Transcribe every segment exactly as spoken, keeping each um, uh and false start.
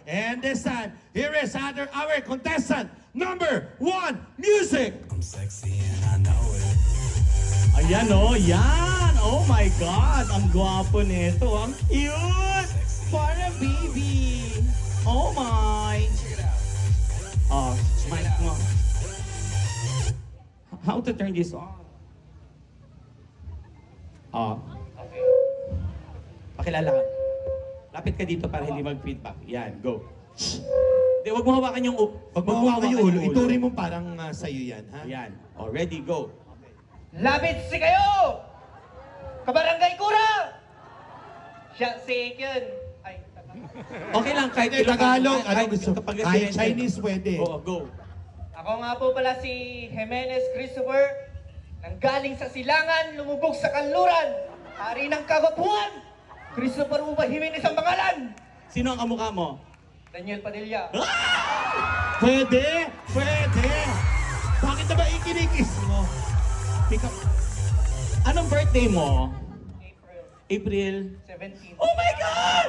And this time, here is other, our contestant number one, music. I'm sexy and I know it. Ayan, oh, yan. Oh my God, ang gwapo nito. Ang cute. Para baby. Oh my. Oh, mic mo. How to turn this on? Oh. Pakilala ka. Lapit ka dito para hindi mag-feedback. Yan, go. Shh! Hindi, wag mo hawakan yung u-, Wag mo hawakan yung ulo. Ituri mo parang, ah, sa'yo yan, ha? Yan. Oh, ready, go. Lapit si kayo! Kabarangay Kura! Siya si Kyun. Ay, Okay lang, kahit Hindi, Ilocano, Tagalog, kahit, ano kahit gusto? Kapangasinan Kahit din. Chinese, pwede. Oo, go. Ako nga po pala si Jimenez Christopher, nanggaling sa Silangan, lumubog sa Kanluran, hari ng kagwapuan, Christopher Uba Jimenez ang pangalan. Sino ang kamukha mo? Daniel Padilla. Ah! Pwede! Pwede! Bakit na ba ikinikiss mo? Pick up. Anong birthday mo? April. April. Seventeen. Oh my God!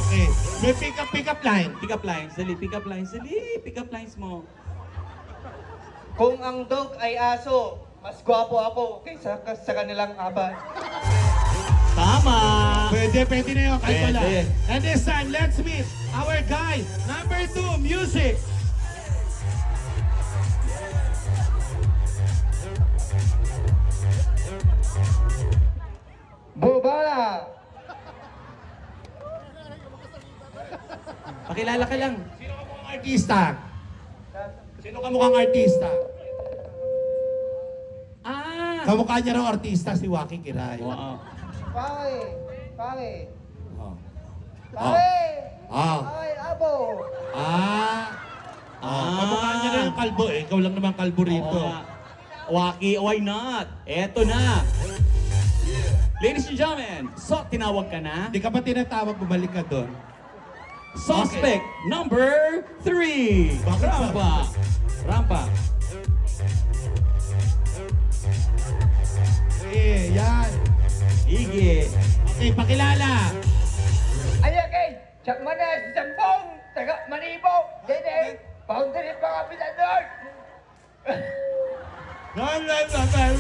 Okay. May pick up, pick up line. Pick up lines. Dali, pick up lines. Dali, pick up lines mo. Kung ang dog ay aso, mas gwapo ako kaysa ka-, sa kanilang apat. Tama! Pwede, pwede na yun. Kahit wala. Pwede. And this time, let's meet our guy number two, music. Bubala! Pakilala ka lang. Sino ka mukhang artista? Sino ka mukhang artista? Ah! Kamukha niya raw artista, si Waki Kiray. Wow. Pare, pare. Oh. Pare! Ah. Pare, abo! Ah. Ah. Kamukha niya na yung kalbo eh. Ikaw lang naman kalbo rito. Oo nga. Waki, why not? Eto na. Ladies and gentlemen, so tinawag ka na? Di ka pa tinatawag, bumalik ka doon. Suspect Okay. number three. Bakit Rampa. Rampa. Eh, yan. Sige. Okay, pakilala. Ayan kay Jack Manas, Sambong, taga Manibo, Dede, boundary pa Kapitan North. Yan, yan, yan, yan.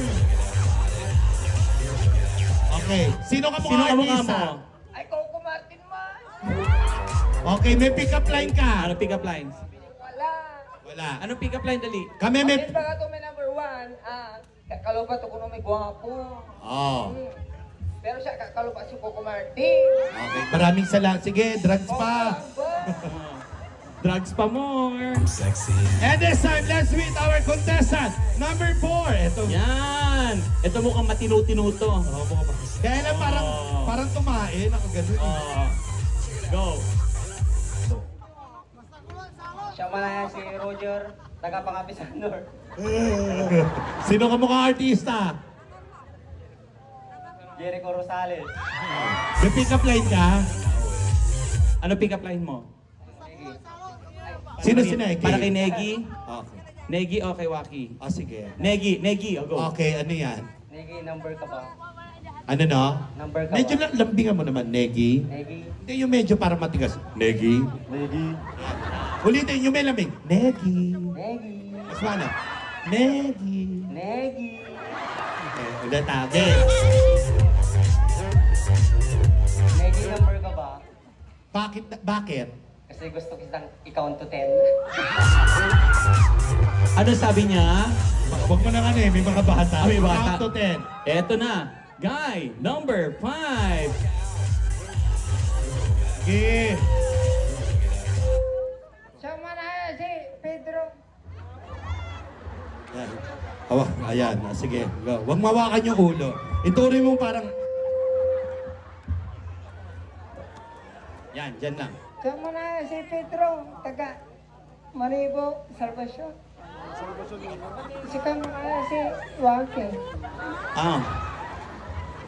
Okay. Sino ka mukha Sino ka mukha artista? mo? Ay, Coco Martin man. Okay, may pick-up line ka. Ano pick-up lines? Wala. Wala. Anong pick-up line, dali? Kami may Pati baga to may number one, ah, kakalopa to kuno may gwapo. Oh. Hmm. Pero siya, kakalopa si Coco Martin. Okay, maraming salamat. Sige, drugs pa. Coco lang ba? Drugs pa more. Sexy. And this time, let's meet our contestant number four. Ito. Yan. Ito mukhang matino-tino to. Oh, mukhang ma- Kaya lang parang, Oh. parang tumae, nakagano eh. Oh. Go. Siya man yan si Roger, taga Pangapisan North. Sino ka mukhang artista? Jericho Rosales. May pick-up line ka? Ano pick-up line mo? Sino si Negi? Para kay Negi? Okay. Negi o kay Waki? Ah, sige. Negi, Negi, o, go. Okay, ano yan? Negi, number ka ba? Ano, no? Number ka Medyo ba? la-, lambingan mo naman, Negi. Negi. Hindi, yung medyo para matigas. Negi. Negi. Ulitin, yung may lambing. Negi. Negi. Mas mana? Negi. Negi. Okay, ulit, ah. Okay. Negi, number ka ba? Bakit, bakit? Kasi gusto kitang i-count to ten. Ano sabi niya? Huwag mo na nga eh, may mga bata. Ah, may bata. Count to ten. Eto na. Guy, number five. Okay. Siya man ay si Pedro. Yan. Hawak. Ayan. Ah, sige. Go. Huwag mawakan yung ulo. Ituri mo parang Yan, dyan lang. Siya man ay si Pedro, taga Maribo, Salvacion. Siya man ay si Waki. Ah.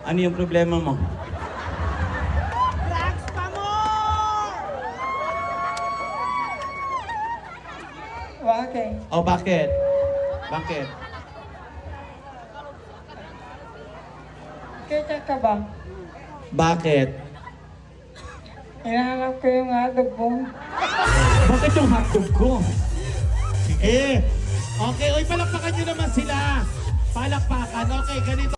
Ano yung problema mo? Drugs pa mo! Waki. Oh, bakit? Bakit? Kita ka ba? Bakit? Hinahanap ko yung hotdog ko. Bakit yung hotdog ko? Sige. Okay, oy, palakpakan nyo naman sila. Palakpakan. Okay, ganito.